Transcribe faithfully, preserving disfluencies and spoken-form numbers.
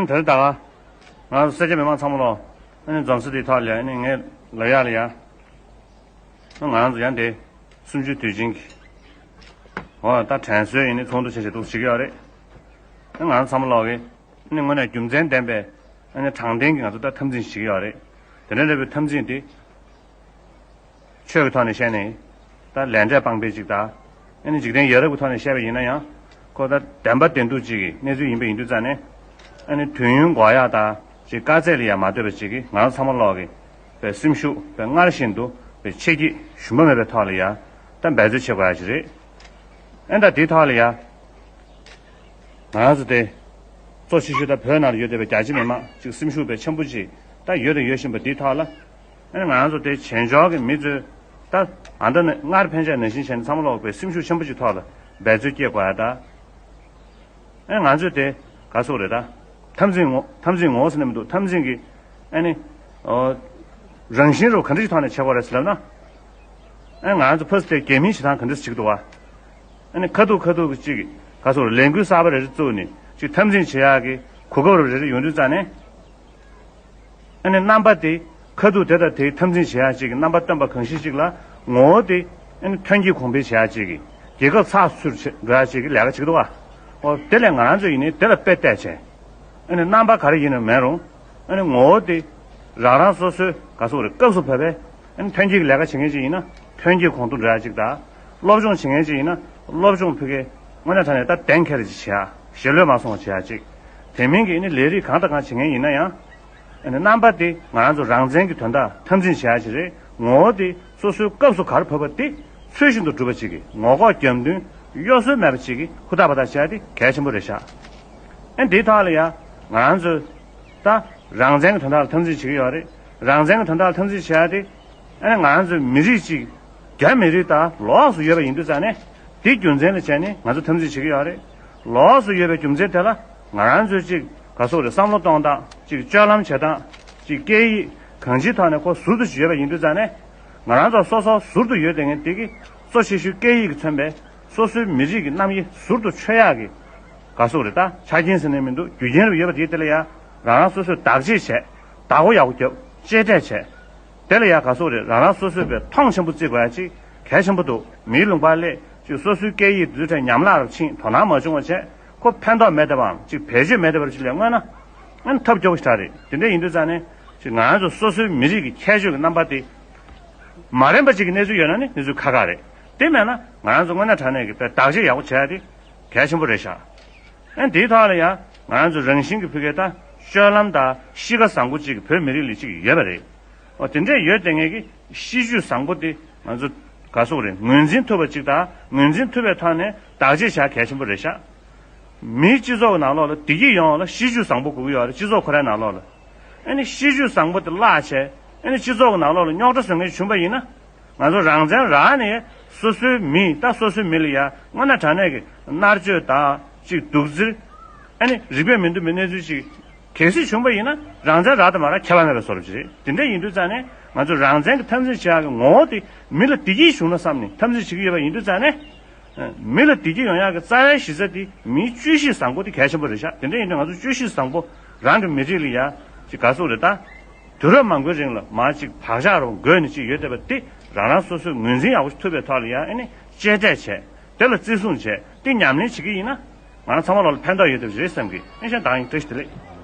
དེ་རིང་ད་ག་ང་ཚོ་སེར་སྐྱ་མི་མང་ཚང་མ་ལོ། ཨ་ནི་འཛོམས་ས་དེའི་ཐོག་ལ་ཨ་ནི་ངས་ལབ་ཡག་ལ་ཡ། ང་རང་ཚོ་ཡང་དེ་གསུམ་བཅུའི་དུས་ཆེན་གྱི་འོ་ད་དྲན་གསོའི་ཡིན་ནི་ཚོགས་འདུ་ཆེ་ཆེ་འདུག་བྱེད་ཀྱི་ཡོད་རེད། ཨ་ང་རང་ཚང་མ་ལོག་གི་ཨ་ནི་དངོས་གནས་རྒྱུ་མཚན་ལྡན་པའི་ཨ་ནི་དྲང་བདེན་གྱི་ང་ཚོ་ད་འཐབ་འཛིང་བྱེད་ཀྱི་ཡོད་རེད། དེ་འདྲ་འདྲ་བའི་འཐབ་འཛིང་དེ་ཆོས་ཀྱི་ཐོག་ནས་བཤད་ནས་ད་ལས་འབྲས་སྤངས་པའི་ཅིག་ད་ཨ་ནི་འཇིག་རྟེན་ཡ་རབས་ཀྱི་ཐོག་ནས་བཤད་པ་ཡིན་ན་ཡང་ཁོ་ད་བདེན་པ་བདེན་ཐུག་ཅིག་གི་གནས་ཚུལ་ཡིན་པ་ཡིན་དུས་ཙང་ནས་ཨ་ནི་དུས་ཡུན་འགོར་ཡག་ད་ཅིག་དཀའ་ཚེགས་ལ་ཡང་མ་ལྟོས་པ་ཅིག་གི་ང་རང་ཚང་མ་ལོག་གི་པའི་སེམས་ཤུགས་པའི་སྔར་བཞིན་དུ་པའི་ཆེ་སྐྱེད་ཞུམ་པ་མེད་པའི་ཐོག་ལ་ཡང་ད་འབད་རྩོལ་བྱེད་དགོས་ཡག་ཅིག་རེད། ཨ་ནི་ད་དེའི་ཐོག་ལ་ཡང་ང་རང་ཚོ་དེ་གཙོ་ཆེ་ཤོས་ད་བོད་ནང་ལ་ཡོད་བསྡད་པའི་རྒྱ་ཆེ་མི་མང་ཅིག་སེམས་ཤུགས་པའི་ཆེན་པོ་ཅིག་ད་ཡོད་དང་ཡོད་བཞིན་པ་དེའི་ཐོག་ལ། ཨ་ནི་ང་རང་ཚོ་དེ་བྱེས་འབྱོར་གྱི་མི་ཚོས་ད་ཨ་ད་ནི་སྔར་ཕན་ཆད་ནང་བཞིན་བྱས་ནས་ཚང་མ་ལོག་པའི་སེམས་ཤུགས་ཆེན་པོ་ཅིག་ཐོག་ལ་འབད་རྩོལ་སྐྱེད་དགོས་ཡག་ད། ཨ་ནི་ང་ཚོས་དེ་ག་སོག་རེད་ད། འཐབ་འཛིང་ངོ་འཐབ་འཛིང་ངོ་ཟེར་ནས་མི་འདུག་འཐབ་འཛིང་གི་ཨ་ནི་ཨོ་རང་བཞིན་རུ་ག་འདྲ་ཞིག་ཐོག་ནས་བྱེད་དགོས་རེད་ཟེར་ལབ་ན། ཨ་ནི་ང་རང་ཚོ་ཕ་སི་དེ་རྒྱལ་མིའི་བྱེད་སྟངས་ག་འདྲ་ཞིག་བྱེད་ཀྱི་འདུག་བ། ཨ་ནི་ཁ་ཐུག་ཁ་ཐུག་གི་ཅིག་ག་སོག་ལས་འགུལ་གསར་པ་རེ་རེ་བཙུགས་ནས་ཅིག་འཐབ་འཛིང་བྱེད་ཡག་གི་གོ་སྐབས་རེ་རེ་ཡོང་དུས་ཙང་ནས། ཨ་ནི་རྣམ་པ་དེ་ཁ་ཐུག་དེ་དང་དེའི་འཐབ་འཛིང་བྱེད་ཡག་ཅིག་གི་རྣམ་པ་སྟོན་པ་གང་ཞིག་ཅིག་ལ་ངོ་བོ་དེ་ཨ་ནི་ཐོན་སྐྱེད་གོང་འཕེལ་བྱེད་ཡག་ཅིག་གི་རྒྱལ་ཁབ་ཚགས་ཚུད་བྱེད་འགྲོ་ཡག་ཅིག་གི་ལས་ཀ་བྱེད་ཀྱི་འདུག་བ། ཨོ་དེ་ལས་ང་རང་ཚོ་ཡིན་ནའི་དེ་ལ་དཔེ་བལྟས་བྱས། ཨ་ནི་རྣམ་པ་ག་རེ་ཡིན་ན་མེད་རུང་ཨ་ནི་ངོ་བོ་དེ་རང་རང་སོ་སོའི་ག་སོག་རེད་སྐབས་སུ་བབས་པའི་ཨ་ནི་ཐོན་སྐྱེད་ཀྱི་ལས་ཀ་བྱེད་མཁན་ཅིག་ཡིན་ན་ཐོན་སྐྱེད་གོང་མཐོར་འགྲོ་ཡག་ཅིག་དང་། སློབ་སྦྱོང་བྱེད་མཁན་ཅིག་ཡིན་ན་སློབ་སྦྱོང་ཕ་གིའི་དངོས་གནས་དྲང་གནས་ད་གདེང་འཁེལ་ཅིག་བྱེད་ཡག་ཞེ་ལོས་མ་སོང་བ་བྱེད་ཡག་ཅིག་དེ་མིན་གྱི་ཨ་ནི་ལས་རིགས་གང་དང་གང་བྱེད་མཁན་ཡིན་ན་ཡང་། ཨ་ནི་རྣམ་པ་དེ་ང་རང་ཚོ་རང་བཙན་གྱི་དོན་དག་འཐབ་འཛིང་བྱེད་ཡག་ཅིག་རེད། ངོ་བོ་དེ་སོ་སོའི་སྐབས་སུ་ག་རེ་བབས་པ་དེ་ཚུལ་བཞིན་དུ་སྒྲུབ་པ་ཅིག་གི་ངོ་ལྐོག་རྒྱབ་མདུན་གཡོ་ཟོལ་མེད་པ་ཅིག་གི་ཧུར་ཐག་འབད་ཐག་བྱེད་ཡག་དེ་གལ་ཆེན་པོ་རེད་ཤག་ཨ་ནི་དེའི་ཐོག་ལ་ཡང་ང་རང་ཚོས་ད་རང་བཙན་གྱི་དོན་དག་ལ་འཐབ་འཛིང་བྱེད་ཀྱི་ཡོད་རེད། རང་བཙན་གྱི་དོན་དག་ལ་འཐབ་འཛིང་བྱེད་ཡག་དེ་ཨ་ནི་ང་རང་ཚོའི་མི་རིགས་གཅིག་རྒྱ་མི་རིགས་དང་ལོགས་སུ་ཡོད་པ་ཡིན་དུས་ཙང་ནས་དེ་རྒྱུ་མཚན་ལ་བྱས་ནས་ང་ཚོ་འཐབ་འཛིང་བྱེད་ཀྱི་ཡོད་རེད། ལོགས་སུ་ཡོད་པའི་རྒྱུ་མཚན་དེ་ལ་ང་རང་ཚོའི་གཅིག་ག་སོག་རེད་བསམ་བློ་གཏོང་སྟངས་གཅིག་སྤྱོད་ལམ་བྱེད་སྟངས་གཅིག་སྐད་ཡིག་གང་ཅིའི་ཐོག་ནས་ཁོ་ཟུར་དུ་ཞིག་ཡོད་པ་ཡིན་དུས་ཙང་ནས་ང་རང་ཚོ་སོ་སོ་ཟུར་དུ་ཡོད་བསྡད་མཁན་དེ་གི་གཙོ་ཆེ་ཤོས་སྐད་ཡིག་གིས་མཚོན་པའི་སོ་སོའི་མི་རིགས་ཀྱི་རྣམ་དབྱེ་ཟུར་དུ་ཆོད་ཡག་གི་ག་སོག་རེད་ད་ཆ་རྐྱེན་ཟེར་ནས་མི་འདུག་རྒྱུ་རྐྱེན་རུ་ཡོད་པ་དེའི་དེ་ལ་ཡང་རང་རང་སོ་སོས་བདག་གཅེས་བྱས། བདག་པོ་ཡག་པོ་རྒྱབ་གཅེས་སྤྲས་བྱས། དེ་ལ་ཡང་ག་སོག་རེད་རང་རང་སོ་སོས་པའི་མཐོང་ཆེན་པོ་བརྩི་དགོས་ཡ་ཅིག་གལ་ཆེན་པོ་འདུག་མིའི་ལུང་པར་སླེབས་ཅིག་སོ་སོའི་སྐད་ཡིག་དེ་ཚོའི་གྲས་ཉམས་བརླག་རུ་ཕྱིན་དོ་སྣང་མ་བྱུང་བ་བྱས་ཁོ་ཕན་ཐོགས་མེད་བསྡད་པའམ་ཅིག་བེད་སྤྱོད་མེད་བསྡད་པ་ཅིག་ལ་མངོན་ན་ཨ་ནི་ཐབས་སྐྱོ་པོ་ཞིག་རེད། དེ་འདྲ་ཡིན་དུས་ཙང་ནས་ཅིག་ང་རང་ཚོ་སོ་སོའི་མི་རིགས་ཀྱི་ཁྱད་ཆོས་ཀྱི་རྣམ་པ་དེ་མ་རན་པ་ཅིག་གི་གནས་ཚུལ་ཡོད་ན་ནི་གནས་ཚུལ་ཁག་ཁག་རེད། དེ་མེད་ན་ང་རང་ཚོ་དངོས་གནས་དྲང་གནས་ཀྱི་བདག་གཅེས་ཡག་པོ་བྱས་ཏེ་གལ་ཆེན་པོ་རེད་ཤག་ཨ་ནི་དེའི་ཐོག་ལ་ཡང་ང་རང་ཚོ་རང་བཞིན་གྱི་ཕ་གིའི་ད་སྤྱོད་ལམ་དང་གཤིས་ཀ་བཟང་པོ་གཅིག་བོད་མི་རིགས་ལ་གཅིག་ཡོད་པ་རེད། འོ་དེ་འདྲས་ཡོད་བསྡད་མཁན་གྱི་གཤིས་རྒྱུད་བཟང་པོ་དེ་ང་ཚོ་ག་སོག་རེད་ངོས་འཛིན་ཐུབ་པ་གཅིག་དང་ངོས་འཛིན་ཐུབ་པའི་ཐོག་ནས་བདག་གཅེས་བྱ་གལ་ཆེན་པོ་རེད་ཤག་མིའི་སྤྱི་ཚོགས་ཀྱི་ནང་ལོགས་ལ་བདེ་སྐྱིད་ཡོང་བ་ལ་གཤིས་རྒྱུད་བཟང་པོ་དགོས་ཀྱི་ཡོད་རེད་སྤྱི་ཚོགས་ཁོ་རའི་ནང་ལོགས་ལ། ཨ་ནི་གཤིས་རྒྱུད་བཟང་པོ་དེ་བརླག་བྱས་ཨ་ནི་སྤྱི་ཚོགས་ཀྱི་ནང་ལོགས་ལ་རྙོག་དྲ་བཟོ་མཁན་བྱུང་པ་ཡིན་ན། ང་ཚོ་རང་བཙན་རག་ནས་སོ་སོའི་མི་ད་སོ་སོའི་མི་ལ་ཡ་དངོས་གནས་དྲང་གནས་ཀྱི་མནར་གཅོད་དང་ཅིག་སྡུག་བརྩིར་ཨ་ནི་རིག་པས་མི་འདུན་པའི་གནས་ཚུལ་ཅིག་གལ་སྲིད་བྱུང་པ་ཡིན་ན་རང་བཙན་རག་དང་མ་རག་ཁྱད་པར་མེད་པའི་བཟོ་འདྲ་ཅིག་རེད། དེ་འདྲ་ཡིན་དུས་ཙང་ནས་ང་ཚོ་རང་བཙན་གྱི་འཐབ་འཛིང་བྱེད་ཡག་གི་ངོ་བོ་དེ་མི་ལ་བདེ་སྐྱིད་བྱུང་ན་བསམ་ནས་འཐབ་འཛིང་བྱེད་ཀྱི་ཡོད་པ་ཡིན་དུས་ཙང་ནས། མི་ལ་བདེ་སྐྱིད་ཡོང་ཡག་གི་རྩ་བའི་གཞི་རྩ་དེ་མིའི་སྤྱོད་གཤིས་བཟང་པོ་དེ་གལ་ཆེན་པོ་རེད་ཤག་དེ་འདྲ་ཡིན་དུས་ང་ཚོ་སྤྱོད་གཤིས་བཟང་པོ་རང་གི་མི་རིགས་ལ་ཡ་ཅིག་ག་སོག་རེད་ད། དུས་རབས་མང་པོའི་རིང་ལ་མར་ཅིག་བག་ཆགས་རོགས་འགོས་ནས་ཅིག་ཡོད་བསྡད་པ་དེ་རང་རང་སོ་སོས་ངོས་འཛིན་ཡག་པོ་ཞིག་ཐུབ་པའི་ཐོག་ལ་ཡ་ཨ་ནི་གཅེས་སྤྲས་བྱས་དེ་ལ་བརྩི་སྲུང་བྱས་དེ་ཉམས་ལེན་བྱེད་ཀྱི་ཡིན་ན་ང་རང་ཚང་མ་ལོག་ལ་ཕན་ཐོགས་ཡོད་བསྡད་པ་ཞིག་རེད་བསམ་གི་ཨ་ནི་ཤ་འདང་ཡིན་བཀྲ་ཤིས་བདེ་ལེགས།